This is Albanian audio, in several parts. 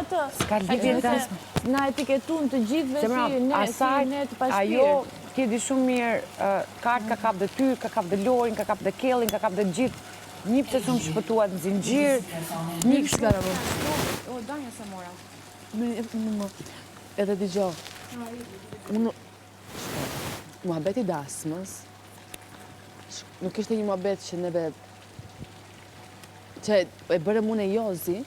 atë. S'ka lidhje dasma. Na etiketun të gjithëve si ne, si ne të pashpirt. Ajo, ti e di shumë mirë, kartë ka kap dhe ty, ka kap dhe Lorin, ka kap dhe Kellin, ka kap dhe gjithë. Një pse s'u shpëtuat në zinxhir, një kështu. O, Danja se mora. Edhe dëgjo. Unë muhabeti i dasmës nuk ishte një muhabet që neve që e bërëm unë e Jozi,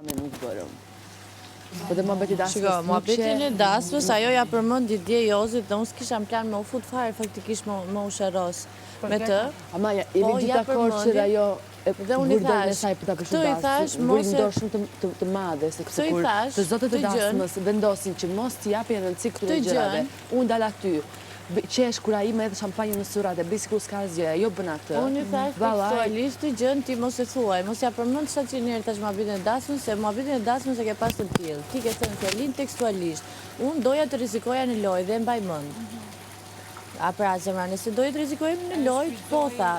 me nuk bërëm. Po dhe muhabeti i dasmës Shiko, muhabetin e dasmës, ajo ja përmendi dje Jozit dhe unë s'kisha në plan me u fut fare faktikisht me u sherros me të. Ama ja, jemi po, gjithë dakord që dhe ajo e Dhe unë i vuri dorën e thash, saj për ta këtë përshëndatur, i thash, vuri mos një e dorë shumë të, të, të madhe, sepse Këtë i kur thash, të zotët e këtë gjën, dasmës vendosin që mos t'i japin rëndësi këtyre këtë gjërave, gjën, unë dal aty, qesh kur ai më hedh shampanjën në surrat e bëj sikur s'ka asgjë, ajo bën atë. Unë i thash Vallai, tekstualisht këtë gjën ti mos e thuaj, mos ja përmend 700 herë tash muhabetin e dasmës, se muhabetin e dasmës e ke pas të tillë. Ti ke thënë fjalinë tekstualisht. Unë doja të rrezikoja në lojë dhe e mbaj mend. A pra, zemra, nëse doje të rrezikojmë në lojë, po tha,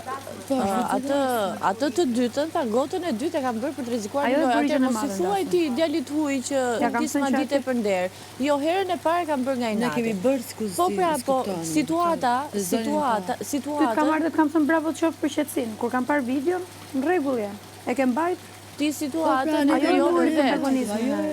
atë atë të dytën, tha, gotën e dytë e kam bërë për të rrezikuar në lojë, atëherë mos i thuaj ti djalit të huaj që ti s'ma dite për nder. Jo, herën e parë e kam bërë nga inati. Ne kemi bërë sikur Po pra, po, situata, situata, situata. Ty të kam ardhur dhe të kam thënë bravo të qoftë për qetësinë. Kur kam parë videon, në rregull je. E ke mbajt? Ti situatën e krijove vetë.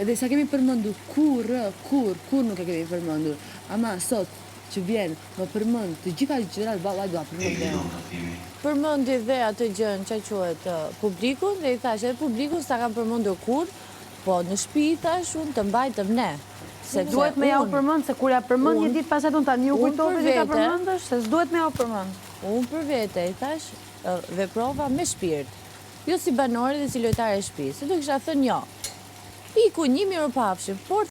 Edhe s'e kemi përmendur kurrë, kurrë, kurrë nuk e kemi përmendur. Ama sot që vjen më përmend të gjitha gjërat vallai do ta përmend dhe unë. Përmendi dhe atë gjënë ça quhet publikun dhe i thashë edhe publikun s'ta kam përmendur kurrë, po në shtëpi i thashë unë të mbajtëm ne. Sepse Duhet me ja u përmend se kur ja përmend një ditë pastaj thonë tani u kujtove ti ta përmendësh se s'duhet me ja u përmend. Unë për vete i thashë veprova me shpirt. Jo si banore dhe si lojtare e shtëpisë, se do kisha thënë jo. Iku një mirupafshim, por.